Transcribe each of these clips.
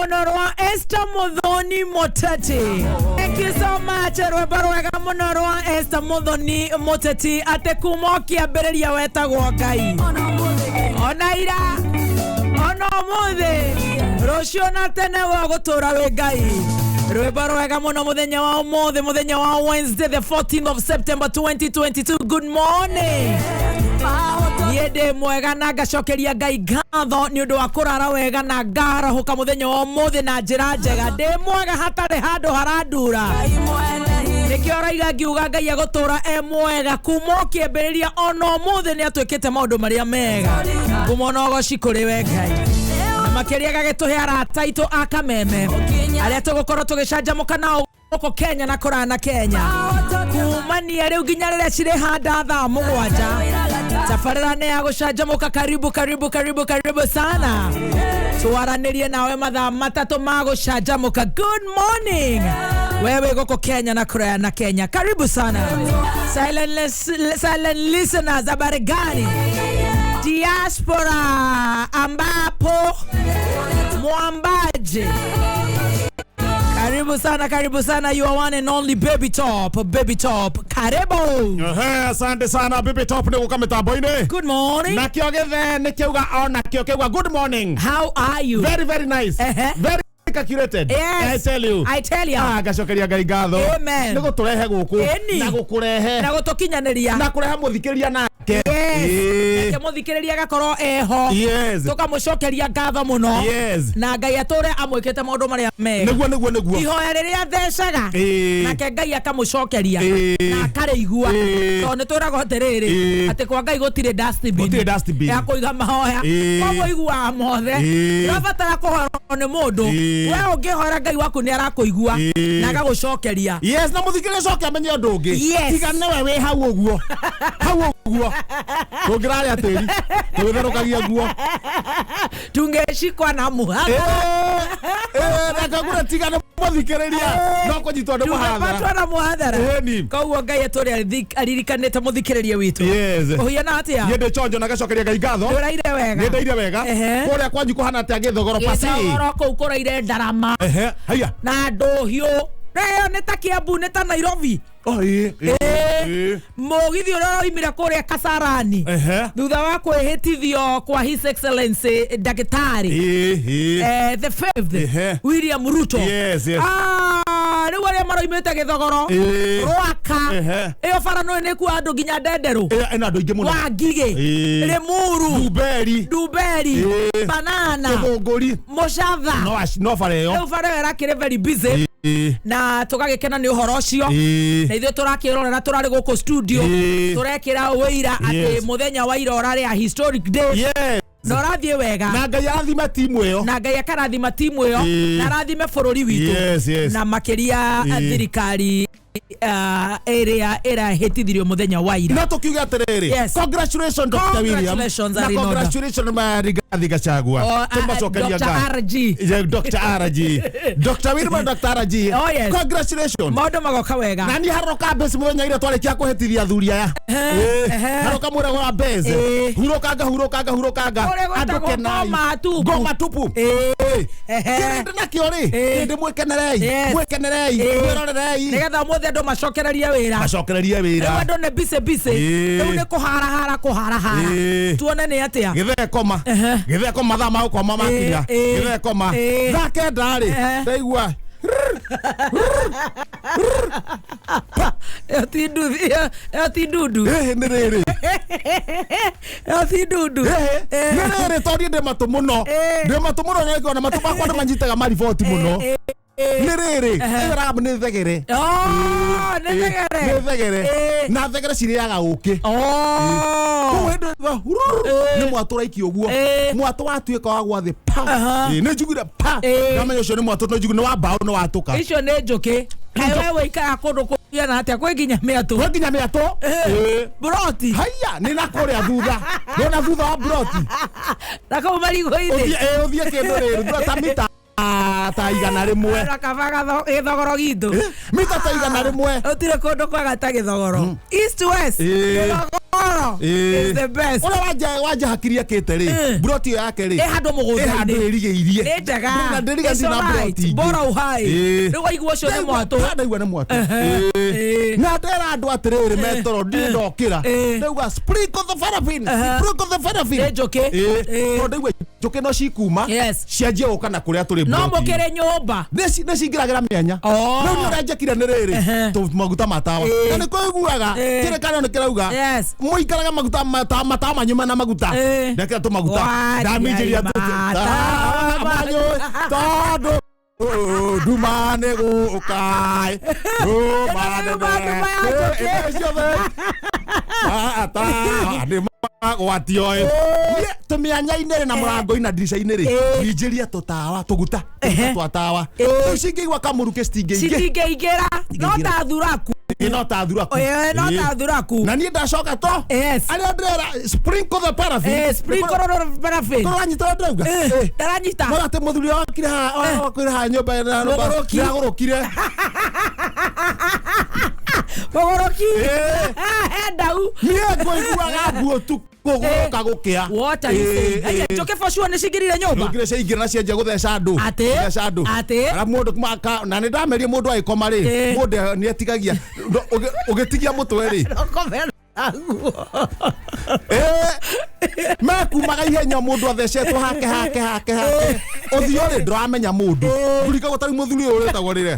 Muno rwa Esther Muthoni Muteti. Thank you so much. Rwimbo rwega muno rwa Esther Muthoni Muteti ate kuma ũkĩambĩrĩria wetagwo Ngai ona ira ona ũmũthĩ rũciũ na tene we ũgũtũra wĩ Ngai. Rwimbo rwega muno muthenya wa ũmũthĩ, muthenya wa Wednesday the 14th of September 2022. Good morning. Niĩ ndĩ mwega na ngacokeria Ngai ngatho nĩ ũndũ wa kũrara wega na ngarahũka mũthenya wa ũmũthĩ na njĩra njega. Ndĩ mwega hatarĩ handũ harandura. Nĩkĩo ũraiga ngiuga Ngai egũtũra e mwega kuma ũkĩambĩrĩria ona ũmũthĩ nĩ atwĩkĩte maũndũ marĩa mega. Kuma ona ũgoci kũrĩ we Ngai. Na makĩria gagĩtũhe arata aitũ a Kameme arĩa tũgũkorwo tũgĩcanjamũka nao gũkũ Kenya na kũraya na Kenya kumania rĩu nginya rĩrĩa cirĩhanda thaa 7 tabarĩra nĩ ya gũcanjamũka. Karibu karibu karibu karibu sana, twaranĩrie nawe mathaa 3 ma gũcanjamũka. Good morning wewe gũkũ Kenya na kũraya na Kenya, karibu sana. Silent listeners, habari gani? Diaspora ambapo mwambaje, karibu sana, karibu sana. You are one and only Baby Top, Baby Top, karibu. Ehe, asante sana Baby Top nĩ gũka mĩtambo-inĩ. Good morning. Nakĩo gĩthe nĩ kĩauga ona kĩo kĩauga good morning. How are you? Very very nice. Ehe. Very calculated. Yes. I tell you. I tell you. Ah, ngacokeria Ngai ngatho. Amen. Nĩ gũtũrehe gũkũ. Ĩni. Na gũkũrehe. Na gũtũkinyanĩria. Na kũrehe mũthikĩrĩria nake. Yes. Ĩĩ. Nake mũthikĩrĩria agakorwo eho. Yes. Tũkamũcokeria ngatho mũno. Yes. Na Ngai atũre amwĩkĩte maũndũ marĩa mega. Nĩguo nĩguo nĩguo. Ihoya rĩrĩa thecaga. Ĩĩ. Nake Ngai akamũcokeria. Ĩĩ. Na akarĩigua. Ĩĩ. Tondũ nĩ twĩragwo atĩrĩrĩ Ĩĩ. atĩ kwa Ngai gũtirĩ dustbin. Gũtirĩ dustbin. Ya kũiga mahoya. Ĩĩ. Koguo iguaga mothe. Ĩĩ. Ndũrabatara kũhoerwo nĩ mũndũ. Ĩĩ. We ũngĩhoera Ngai waku nĩ arakũigua Ĩĩ. na agagũcokeria. Yes, na mũthikĩrĩria coke amenye ũndũ ũngĩ. Yes. Tiga nĩwe wĩ hau ũguo. Hau ũguo. Tũngĩrarĩa tĩri. Tũgĩtherũkagia nguo. Tungeshikwa na muhathara. Reke ngure tiga nĩ mũthikĩrĩria. No kũnyitwo nĩ Tungepatwa mũhathara. na muhathara. Ĩni. Koguo Ngai atũre aririkanĩte mũthikĩrĩria witũ. Yes. Ũhiana atĩa? Niĩ ndĩ chonjo na ngacokeria Ngai ngatho. Ndũraire wega. Nĩ ndaire wega. Ehe. Kũrĩa kwanyu kũhana atĩa Gĩthogoro pasi? Gĩthogoro kũu kũraire ndarama Ehe. Haiya. na ndũhiũ. Ĩyo nĩ ta Kiambu nĩ ta Nairobi. Oh, ĩĩ. Ĩĩ. Ĩĩ. Mũgithi ũrĩa ũroimire kũrĩa Kasarani Ehe. thutha wa kwĩhĩtithio kwa His Excellency Ndagĩtarĩ Ĩĩ. Ĩĩ. The fifth Ehe. William Ruto. Yes, yes. Ah, rĩu arĩa maroimĩte Gĩthogoro Ĩĩ. Rwaka Ehe. ĩyo bara nĩ nĩkuo andũ nginya Ndenderũ Ĩyo ĩna andũ aingĩ mũno. Wangigĩ Ĩĩ. Limuru Nduberi. Nduberi Ĩĩ. Banana Kĩgũngũri. Mũcatha No no bara ĩyo. rĩu bara ĩyo ĩrakĩrĩ very busy Ĩĩ. na tũgagĩkena nĩ ũhoro ũcio Ĩĩ. na ithuĩ tũrakĩrorera tũrarĩ gũkũ studio Ĩĩ. tũrekĩra wĩira atĩ Yes. mũthenya wa ira ũrarĩ a historic day Yes. na ũrathiĩ wega Na Ngai arathima timu ĩyo. na Ngai akarathima timu ĩyo Ĩĩ. na arathime bũrũri witũ Yes, yes. na makĩria Ĩĩ. thirikari ĩrĩa ĩrahĩtithirio mũthenya wa ira. No tũkiuge atĩrĩrĩ. Yes. Congratulations Dr. William. Congratulations, Na Arinoda. congratulations ma Rigathi Gachagua. Oh, Tũmacokeria Dr. ngatho. RG. Yeah, Dr. RG. Dr. William Dr. RG. Oh, yes. Congratulations. Maũndũ magoka wega. Na niĩ haroka mbeci mũthenya ira twarĩkia kũhĩtithia athuri aya. Ehe. Haroka mwĩra wa mbeci. Ĩĩ. Hurũkanga hurũkanga hurũkanga. Kũrĩa Andũ gwĩtagwo kenai. ngoma tupu. Ngoma tupu. Ĩĩ. Ĩĩ. Ehe. Kĩrĩa ndĩ nakĩo rĩ, Ĩĩ. ndĩ mwĩkenerei, Yes. mwĩkenerei, Ĩĩ. mwĩrorerei. Nĩgetha ũmũthĩ andũ macokererie wĩra. Macokererie Rĩu wĩra. andũ nĩ busy busy. Ĩĩ. Rĩu nĩ kũharahara kũharahara. Ĩĩ. Tuone nĩ atĩa. Gĩthee koma. Ehe. Gĩthee koma thaa ma gũkoma makinya. Ĩĩ. Gĩthee koma. Ĩĩ. Thaa 9 rĩ, Ehe. ndaigua Ĩyo ti nduthi, ĩyo ti ndundu. ĩhĩ nĩ rĩrĩ. Ĩyo ti ndundu. Ĩhĩ Ĩĩ. nĩ rĩrĩ tondũ niĩ ndĩ matũ mũno. Ĩĩ. Ndĩ matũ mũno na ngona matũ makwa nĩ manyitaga mariboti mũno. Ĩĩ. Nĩ rĩrĩ, ĩyo ramu nĩ thegere. Oh, nĩ thegere. Nĩ thegere. Ĩĩ. Na thegere cirĩaga ũkĩ. Oh. Koguo hĩndĩ ĩyo, Ĩĩ. nĩ mwatũ ũraikio ũguo. Ĩĩ. Mwatũ watuĩka wa gwa thĩ pa. Aha. Ĩĩ, nĩ njiguire pa. Ĩĩ. Ndamenya ũcio nĩ mwatũ nĩ njiguire nĩ wa mbaũ nĩ watũka. Icio nĩ njũkĩ. Kaĩ we wĩikaraga kũndũ kũhiana atĩa kwĩ nginya mĩatũ. Kwĩ nginya mĩatũ. Ĩĩ. Buroti. Haiya, nĩ na kũrĩa thutha. Nĩ na thutha wa buroti. Na kũu marigũ-inĩ. Ũthiĩ ĩĩ, ũthiĩ kĩndũ rĩrĩ, thutha ta mita ta 100. Na kaba gĩthogoro gitũ. Mita ta 100. Gũtirĩ kũndũ kwega ta Gĩthogoro. East West. Ĩĩ. Gĩthogoro. Toro Ĩĩ. is the best. Ũrĩa wanja hakiria kĩte rĩ, Eh. mburoti ĩyo yake rĩ, Ĩ handũ mũgũnda-inĩ. ĩ handũ ĩrigĩirie. Nĩ njega. Na ndĩriga It's ndĩ na alright. mburoti ingĩ. Bora uhai. Ĩĩ. Rĩu waigua ũcio nĩ mwatũ. Ndaigua nĩ mwatũ. Ehe. Ĩĩ. Ĩĩ. Na ndera andũ atĩrĩrĩ metoro ndirĩ ndokĩra. Ĩĩ. Ndauga sprinkle the paraffin, Ehe. sprinkle the paraffin. Nĩ njũkĩ. Ĩĩ. Ĩĩ. Tondũ ndaigua njũkĩ no cikuma Yes. cianjie gũka na kũrĩa tũrĩ No mburoti-inĩ. mũkĩrĩ nyũmba. Nĩ cingĩragĩra mĩanya. Oh. Rĩu nĩ ũrĩa njĩkire nĩ rĩrĩ, Ehe. maguta ma tawa. Ĩĩ. Na nĩ kũiguaga Ĩĩ. kĩrĩkanĩro nĩ kĩrauga Yes. mũikaraga maguta matawa manyu mena maguta. Ĩĩ. Ndekĩra tũmaguta. Waria Ndaminjĩria matawa manyu tondũ nduma nĩ gũka. Nduma nĩ Ĩno nĩ nduma ya njũkĩ. Ĩĩ, ciothe. Matawa nĩ magwatio ĩ. Niĩ tũmĩanya-inĩ rĩ na mũrango-inĩ na ndirica-inĩ rĩ, Ĩĩ. minjĩria tũtawa tũguta Ehe. tũguta twa tawa. Ĩĩ. Rĩu cingĩigua kamũrukĩ citingĩingĩ. Citingĩingĩra. No ta thuraku. Ĩ, no ta thuraku. Ĩĩ, no Ĩĩ. ta thuraku. Na niĩ ndacoka to Yes. arĩa ndĩrera sprinkle the paraffin. Eh, sprinkle the paraffin. Korwo wanyita ũrĩa ndĩrauga. Eh, Ĩĩ. ndaranyita. No atĩ mũthuri ũrĩa wakire haha wakire haha nyũmba ĩno Mũgũrũki. nĩagũrũkire. Mũgũrũki. Ĩĩ. Ndau. Niĩ ngũiguaga nguo tu kũgũrũka gũkĩa. What are you saying? Ĩĩ, Aya, ĩĩ. njũkĩ for sure nĩ cingĩrire nyũmba. Ngire ciaingĩra na cianjia gũtheca andũ. Atĩ? Gũtheca andũ. Atĩ? Ara mũndũ na nĩ ndamerie mũndũ agĩkoma rĩ, Ĩĩ. mũndũ nĩ atigagia ũgĩtigia mũtwe rĩ. Rokomera guo. Ĩĩ. Mekumaga ihenya mũndũ athecetwo hake hake hake hake. Ũthiũ rĩ ndũramenya mũndũ. Ngũrigagwo tarĩu mũthuri ũyũ ũretagwo rĩrĩa.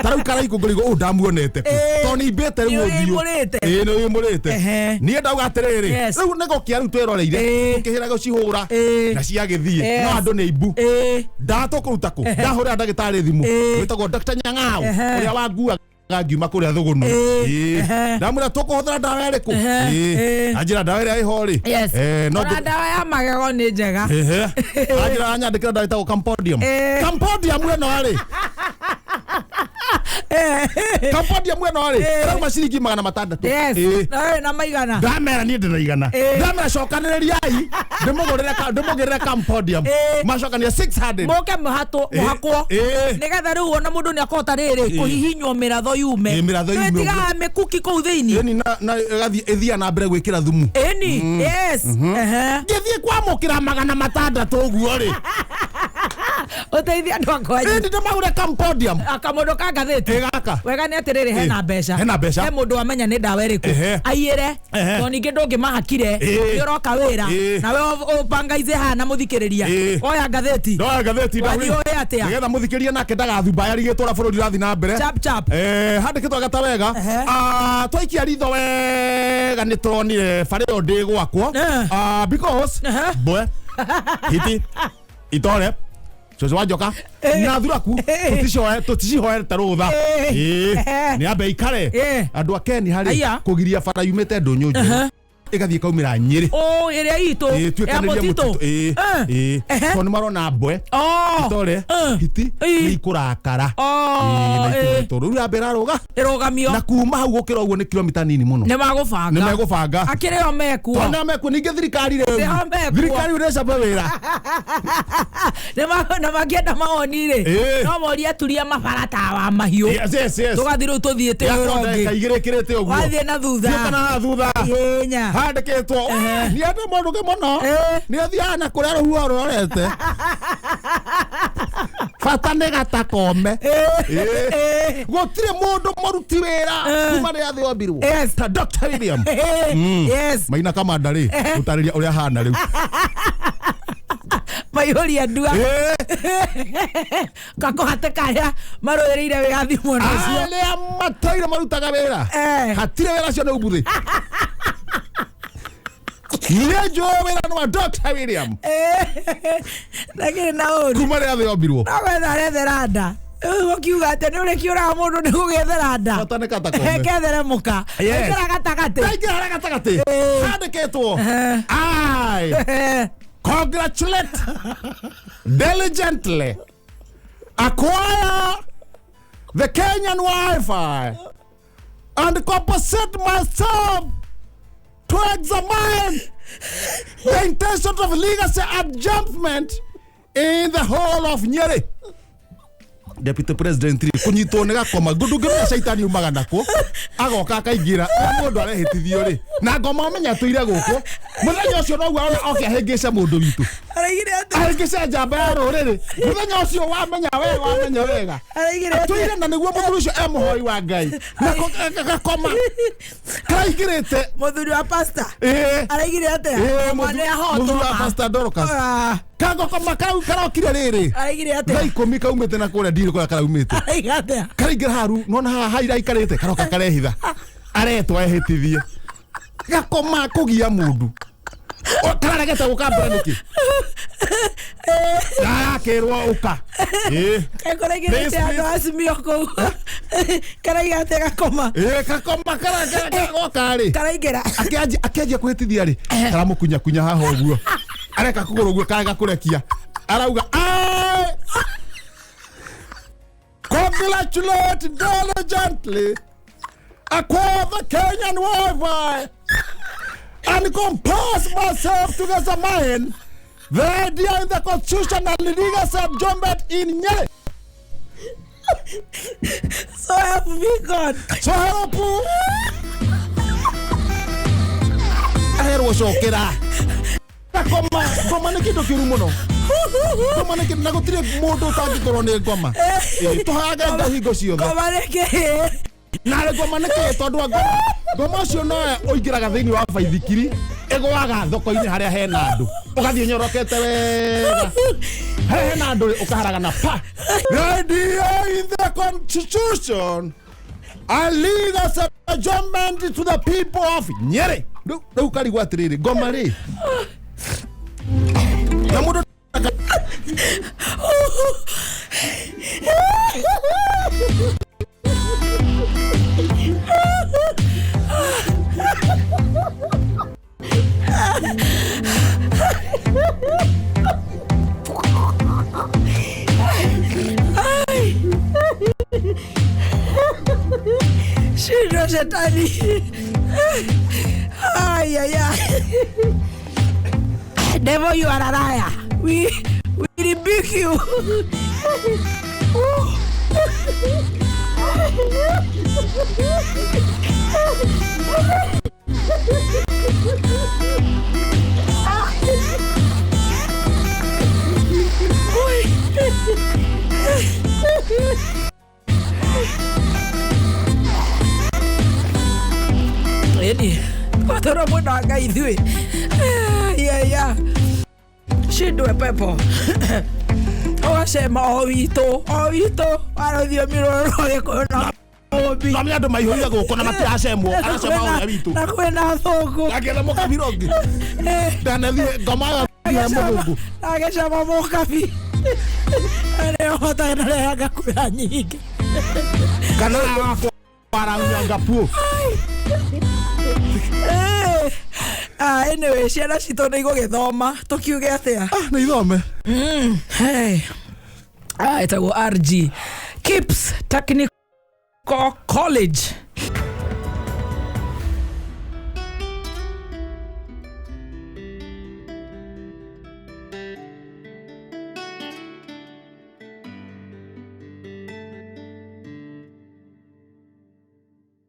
Tarĩu karaikũ ngũrigwo ũũ ndamuonete kũ. Ĩĩ. Tondũ nĩ imbĩte rĩu Nĩ ũthiũ. ũrĩimũrĩte. Ĩĩ nĩ ũimũrĩte. Ehe. Niĩ ndauga atĩrĩrĩ, Yes. rĩu nĩ gũkĩa rĩu twĩroreire Ĩĩ. tũkĩhĩra gũcihũra Ĩĩ. na ciagĩthiĩ. Yes. No andũ nĩ imbu. Ĩĩ. Ndatũkũruta kũ? Ndahũrĩra ndagĩtarĩ thimũ Ĩĩ. wĩtagwo Dr. Nyang'au Ehe. ũrĩa wanguaga ngiuma kũrĩa thũgũnũ. Ĩĩ. Ĩĩ. Ehe. Ndamwĩra tũkũhũthĩra ndawa ĩrĩkũ? Ehe. Ĩĩ. Ĩĩ. Anjĩra ndawa ĩrĩa ĩho rĩ. Yes. Eh, no Ona ndawa ya magego nĩ njega. Ehe. Anjĩra anyandĩkĩra ndawa ĩtagwo Campodium. Ĩĩ. Campodium ĩno rĩ. Campodium ĩno rĩ. Ĩĩ. Ĩrauma ciringi 600. Yes. Ĩĩ. Na wĩ na maigana. Ndamera niĩ ndĩna igana. Ĩĩ. Ndamera cokanĩrĩriai ndĩmũgũrĩre ndĩmũgĩrĩre Campodium. Ĩĩ. Macokania 600. Mũke mũhatwo mũhakwo. Ĩĩ. Nĩgetha rĩu ona mũndũ nĩ akũhota rĩrĩ kũhihinywo mĩratho yume. Ĩĩ, mĩratho yume ũguo. Ĩtigaga mĩkuki kũu thĩinĩ. Ĩni na ĩgathiĩ ĩthiaga na mbere gwĩkĩra thumu. Ĩni. Yes. Ehe. Ngĩthiĩ kwamũkĩra 600 ũguo rĩ. Ũteithie andũ akwanyu. Ĩni ndĩmagũre Campodium. Kamũndũ ka ngathĩti. Ĩ gaka. Wega nĩ atĩrĩrĩ hena Ĩ, mbeca. hena mbeca. He mũndũ wamenya nĩ ndawa ĩrĩkũ. Ehe. Aiyĩre. Ehe. Tondũ ningĩ ndũngĩmahakire. Ĩ. Nĩ ũroka wĩra. Ĩ. Nawe ũbangaize haha na mũthikĩrĩria. Ĩ. Oya ngathĩti. Ndoya ngathĩti Wathiĩ ũĩ atĩa? Nĩgetha mũthikĩria nake ndagathumba yarigĩtwo ũrĩa bũrũri ũrathiĩ na mbere. Chap chap. Eh, handĩkĩtwo gata wega. Ehe. Ah, twaikia ritho wega nĩ tũronire bara ĩyo ndĩgwakwo. Eh. Ah, because Ehe. mbwe hiti itore cũcũ wa njoka na thuraku tũticihoete rũtha. Eh. Ĩĩ. Ehe. Nĩ ambe ikare Eh. andũ a Keni harĩ Aya. kũgiria bara yumĩte ndũnyũ njerũ ĩgathiĩ ĩkaumĩra Nyĩrĩ. Ũ ĩrĩa itũ. Ĩĩ, Ya tuĩkanĩrie mũtitũ. mũtitũ. Ĩĩ, Eh. ĩĩ. Ehe. Tondũ nĩ marona mbwe Oh. itore Eh. hiti Ĩĩ. nĩ ikũrakara. Oh, Ĩĩ, na ĩĩ. ikũrũtwo. Rĩu yambe ĩrarũga Ĩrũgamio. na kuma hau gũkĩra ũguo nĩ kilomita nini mũno. Nĩ magũbanga. Nĩ megũbanga. Akĩrĩ o mekuo. Tondũ nĩo mekuo ningĩ thirikari rĩu Nĩo mekuo. thirikari rĩu nĩcabe wĩra. Na mangĩenda mawoni rĩ Ĩĩ. no morie aturia mabara ta wa mahiũ. Yes, yes, yes. Tũgathiĩ rĩu tũthiĩte wĩra Yakwa ndagĩka ũngĩ. igĩrĩ ĩkĩrĩte ũguo. Wathiĩ na thutha. Thiĩ kana thutha. Ĩnya. Handĩkĩtwo Ehe. nĩ ende mũndũ mũno Ĩĩ. nĩ athiaga na kũrĩa rũhuho rũrorete bata nĩ gatakome. Ĩĩ. Ĩĩ. Gũtirĩ mũndũ mũruti wĩra kuma rĩrĩa thĩ yombirwo Yes. ta Dr. William. Ĩĩ. Yes. Maina Kamanda rĩ gũtarĩria ũrĩa ahana rĩu. Maihũria ndua. Ĩĩ. Kakũhate karĩa marũĩrĩire wĩyathi mwena ũcio. Arĩa matũire marutaga wĩra Eh. hatirĩ wĩra ũcio nĩ umbuthĩ. Niĩ njũĩ wĩra nĩ wa Dr. William Lakini na ũru. kuma rĩrĩa thĩ yombirwo. No gwetha arethera nda. Rĩu ũkiuga atĩ nĩ ũrĩkĩũraga mũndũ nĩ gũgĩethera nda. Bata nĩ gatakome. Kethere mũka. Yes. Aikara gatagatĩ. Ndaingĩra harĩa gatagatĩ Ĩĩ. handĩkĩtwo Ehe. I congratulate diligently acquire the Kenyan Wi-Fi and compensate myself to examine the intention of legacy adjustment in the whole of Nyeri. Deputy president rĩ kũnyitwo nĩ gakoma ndũngĩmenya caitani umaga nako agoka akaingĩra o mũndũ arehĩtithio rĩ na ngoma ũmenya tũire gũkũ mũthenya ũcio noguo ona oke ahĩngĩce mũndũ witũ Araigire atĩa? Ahĩngĩce njamba ya rũrĩrĩ mũthenya ũcio wamenya wega wamenya wega Araigire atĩa? Atũire na nĩguo mũthuri ũcio e mũhoi wa Ngai nako gakoma karaingĩrĩte. Mũthuri wa pastor. Ĩĩ. Araigire atĩa? Ĩĩ, Ngoma nĩ ahotwo. mũthuri wa Pastor Dorcas. Ah, kagokoma kau karokire rĩrĩ araigire thaa atĩa? 10 kaumĩte na kũrĩa ndirĩ kũrĩa karaumĩte. Araiga atĩa? Karaingĩra haru nona haha haira aikarĩte karoka karehitha aretwo ehĩtithie gakoma kũgia mũndũ kararegete gũka mbere nĩkĩ arakĩrwo ũka. Ĩĩ. Kaĩ Please, kũraigĩrĩte andũ please. a Simio kũu? Karaiga atĩa gakoma? Ĩĩ, gakoma karagoka rĩ Karaingĩra. Akĩanjia kwĩhĩtithia rĩ karamũkunyakunya haha ũguo areka kũgũrũ ũguo karega kũrekia arauga "I congratulate diligently acquire the Kenyan Wi-Fi and compose myself to examine the idea in the constitution and legal subjoinment in Nyeri." So help me God. So help you. Aherwo cokera. Ngoma ngoma nĩ kĩndũ kĩũru mũno. Ngoma nĩ kĩndũ na gũtirĩ mũndũ ũtangĩkorwo nĩ ngoma. Ĩĩ, tũhage Ngai hingo ciothe. Ngoma nĩ kĩĩ? Narĩ ngoma nĩ kĩĩ tondũ wa ngoma ngoma ũcio nowe ũingĩraga thĩinĩ wa baithikiri ĩgũaga thoko-inĩ harĩa hena andũ ũgathiĩ nyorokete wega harĩa hena andũ rĩ ũkaharagana pa. The idea in the constitution a legal adjournment to the people of Nyeri. Rĩu karigwo atĩrĩrĩ ngoma rĩ na mũndũ. Shindwa shetani. Ay, ay, ay. Devil, you are a liar. We rebuke you. Ĩni twatũra mwena wa Ngai ithuĩ yaya shindwe pepo ũgacema o witũ wa rũthiomi rũrũ rwa Gĩkũyũ na Mũmbi. Na andũ maihũire gũkũ na matiracemwo aracema ũrĩa witũ na kwĩna thũngũ. Akĩetha mũkabira ũngĩ ndanathiĩ ngoma ĩyo ya mũthũngũ. Agĩcema mũkabi arĩa ũhotaga na rehaga kura nyingĩ. Kana araunyanga puo. Eh, ah, anyway, ciana citũ nĩ igũgĩthoma tũkiuge atĩa? Ah, nĩ ithome. Hey. Ah, ĩtagwo RG Kips Technical College.